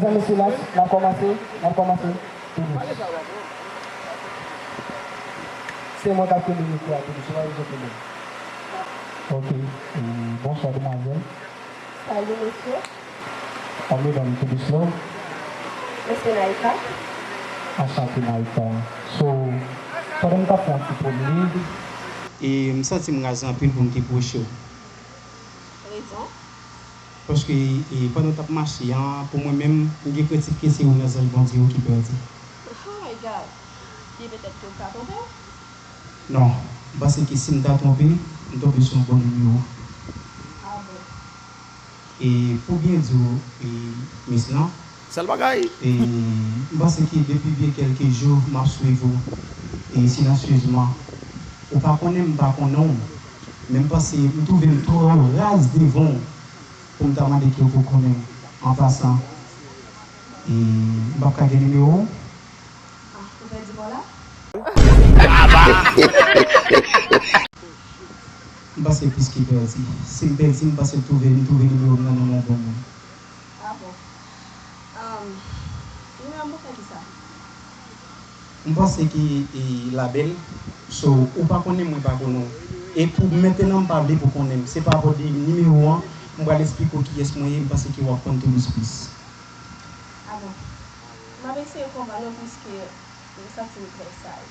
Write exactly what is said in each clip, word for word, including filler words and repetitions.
Mesye Lach, n ap kòmanse, n ap kòmanse tou dous. Se mwen k ap kenbe mikwo a tou dous, ou pa bezwen kenbe l. Ok, e, bonswa demwazèl. Salut, mesye. An medam tou dous la. Mesye Naïka. Anchante Naïka. So, pandan m t ap fè yon ti pwomnad, e m santi m raze anpil pou m te pwoche w. Rezon? Paske, e, pandan w t ap mache a, pou mwen menm, m gen krentif ke se youn nan zanj Bondye yo ki pèdi. Oh my God! Li petèt ke w ka twonpe w? Non, m panse ke si m ta twonpe, m twonpe sou yon bon nimewo. Ah bon? E pou byen di w, e, Miss lan, sèl bagay, e, m panse ke depi byen kèlke jou m ap swiv ou, e, silansyezman. Ou pa konnen m pa konnen w, men m panse m twouve m twò raz devan w pou m ta mande ke w pou konnen m. An pasan, e, m p ap ka gen nimewo w? Ah, ou pèdi kò la? M panse plis ke pèdi. Si m pèdi, m panse m twouve, m twouve nimewo m nan men yon bon moun. Ah bon. Ahn, nimewo m pou fè kisa? M panse ke, e, Labèl, so, ou pa konnen m, mwen pa konnen w. E pou mentenan, m pa vle pou konnen m. Se pa rapò de nimewo an, m pral esplike w kiyès mwen ye, m panse ke w ap konn tou dous plis. Ah bon. M ap eseye konprann ou, piske m santi m trè saj.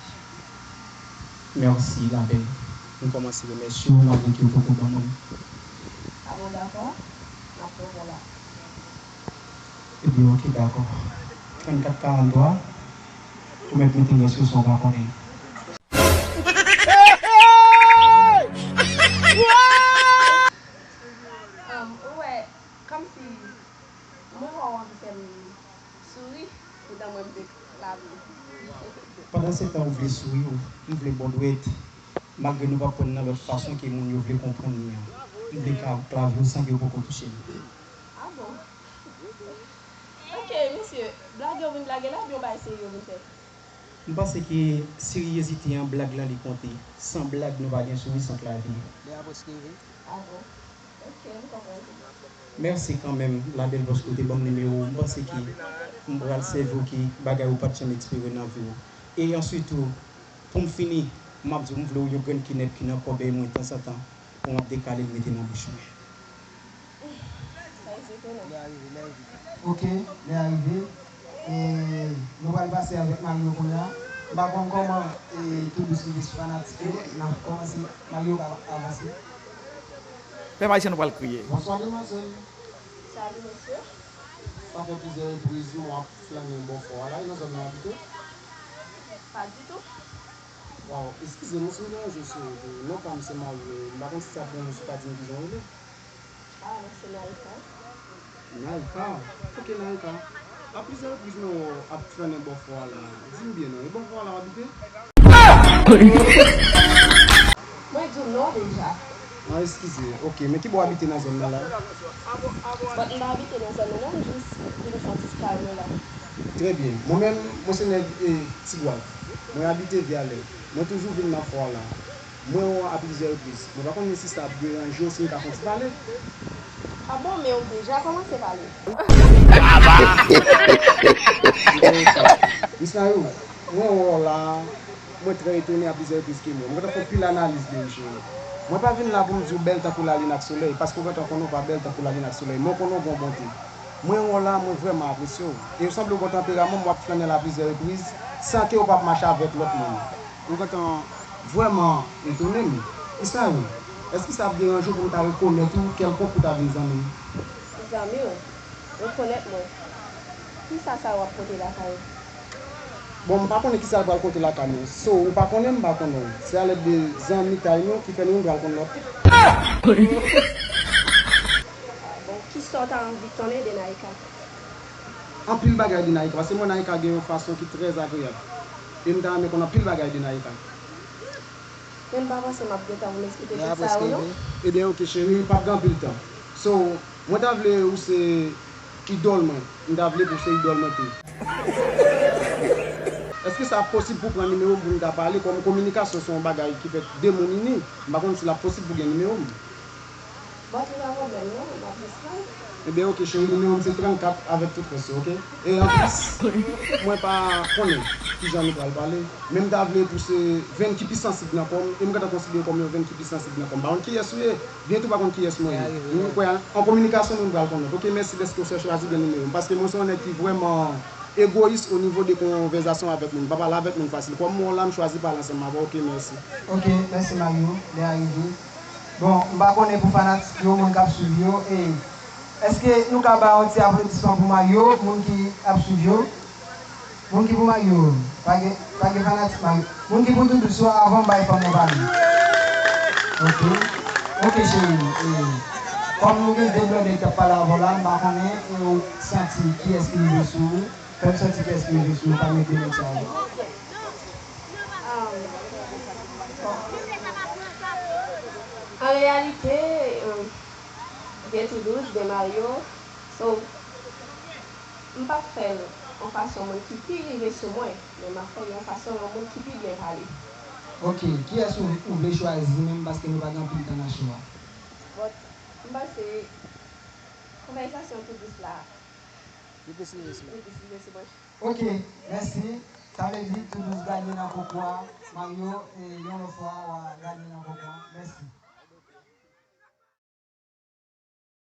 Mèsi, Labèl. M kòmanse remèsye w, malgre ke w poko ban mwen l. Ah bon, dakò. M ap pran kò la. Ebyen, ok, dakò. Trannkat karanntwa, ou mèt mete rès yo san w pa konnen. Ahn, ou wè, kòmsi mwen wè w anvi fè m souri, poutan mwen m te klave. Pandansetan ou vle souri, ou, m vle ba w dwèt, malgre nou p ap konn nan lòt fason ke moun yo vle konprann li an. M vle ka klave w san ke w poko touche l. Ah bon? Ok, mesye, blage w vin blage la, oubyen yon bagay serye w vin fè? M panse ke seryezite an, blag lan li konte. San blag, nou pa gen souri san klavye. Lè a prèske rive. Ah bon? Ok, m konprann. Mèsi kanmenm, Labèl, paske w te ban m nimewo w. M panse ke m pral sèvi w ki bagay ou pa t janm espere nan vi w. E answit tou, pou m fini, m ap di w, m vle w yon grenn kinèp ki nan kòbèy mwen tanzantan, pou m ap dekale l mete nan bouch mwen. Sa e se ke non. Lè a rive, lè a rive. Ok, lè a rive. E, nou pral pase avèk Mario kounye a. M pa konn kòman, e, tou dous rive sou fanatik yo. N ap kòmanse. Mario ka avanse. Pèp ayisyen, nou pral kriye. Bonswa, demwazèl. Salut, monsieur. Sa fè plizyè repriz nou ap flannen bò fò a la, e nan zòn nan w abite? Pa ditou. Waw, eskize m si m deranje w, sou non pa m se Mario, m pa konn si sa ap deranje w si w pa di m kijan w rele. Ah, mwen se Naïka. Naïka? Ok, Naïka. A plizyè repriz mwen wè w ap flannen bò fò a la. Di m byen non, e bò fò a la w abite? Mwen di w non deja. Ah, eskize. Ok, men kibò w abite nan zòn nan la? Bon, m pa abite nan zòn nan non, m jis vin fè yon ti eskalade la. Trè byen. Mwen menm, mwen se nèg, e, Tigwav. Mwen abite Vyalè. Mwen toujou vin nan fò a la. Mwen wè w a plizyè repriz. Mwen pa konnen si sa ap deranje w si m ka fè yon ti pale. Ah bon, men ou deja kòmanse pale. Miss Nayou, mwen wè w la, mwen trè etone a plizyè repriz ke mwen. Mwen gentan fè anpil analiz de ou sou ou. Mwen pa vin la pou m di w bèl tankou lalin ak solèy, paske w gentan konnen w pa bèl tankou lalin ak solèy, men w konnen w gen yon bonte. Mwen wè w la, mwen vrèman apresye w. E w sanble w gen yon tanperaman, m wè w ap flannen la plizyè repriz, san ke w p ap mache avèk lòt moun. Ou gentan vrèman etone m. Miss Nayou, èske sa ap deranje w pou m ta rekonèt ou kèlkonk pou ta vin zanmi m? Zanmi w? Rekonèt mwen? Kisa sa w ap pote lakay ou? Bon, m pa konnen kisa l pral pote lakay mwen. So, ou pa konnen m, m pa konnen w. Se alèd de zanmitay nou ki fè nou youn pral konn lòt. Bon, kisa w ta anvi konnen de Naïka? Anpil bagay de Naïka, paske mwen Naïka gen yon fason ki trè agreyab. E m ta renmen konn anpil bagay de Naïka. Men m pa panse m ap gen tan pou m eksplike tout sa yo, non. Ebyen, ok, cheri, m p ap gen anpil tan. So, mwen ta vle ou se idòl mwen. M ta vle pou w se idòl mwen tou. Èske sa ap posib pou w pran nimewo m pou n ka pale? Kòm kominikasyon se yon bagay ki fèt de moun ini, m pa konn si l ap posib pou w gen nimewo m. Bon, se pa pwoblèm, non, m ap jis pran. Ebyen, oke, cheri, nimewo m se trannkat avèk tout fòs yo, oke? E anplis, mwen pa konnen kijan nou pral pale, men m ta vle pou se venn ki pi sansib nan kò m, e m gentan konsidere kòm yon venn ki pi sansib nan kò m. M pa konn kiyès ou ye, byen tou pa konn kiyès mwen ye. Nou kwè an kominikasyon nou pral konnen. Oke, mèsi dèske w chwazi byen nimewo m, paske mwen se yon nèg ki vrèman egoyis o nivo de konvèzasyon avèk moun. M pa pale avèk moun fasil. Kòm mwen la, m chwazi pale ansanm avè w. Oke, mèsi. Oke, mèsi Mario, lè a rive. Bon, m pa konnen pou fanatik yo, moun k ap swiv yo, e èske nou ka bay yon ti aplodisman pou Mario, moun ki ap swiv yo? Moun ki pou Mario, pa gen, pa gen fanatik Mario. Moun ki pou Doudous yo avan m bay fanm yo pale. Oke. Oke, cheri. E, kòm nou gen de blòdè k ap pale avè w la, m pa konnen, e, ou santi kiyès ki rive sou ou. Fè m santi kiyès ki rive sou ou, pami de nèg sa yo. An reyalite, gen Doudous, gen Mario, so, m p ap fè l yon fason moun ki pi rive sou mwen, men m ap fè l yon fason yon moun ki pi byen pale. Oke, kiyès ou, ou vle chwazi menm paske nou pa gen anpil tan nan show a? But, m panse, konvèsasyon Doudous la, Li plis rive sou mwen. Li plis rive sou mwen. Oke, mèsi. Sa vle di Doudous ganye nan konkou a. Mario, e, yon lòt fwa, w a ganye nan konkou a. Mèsi.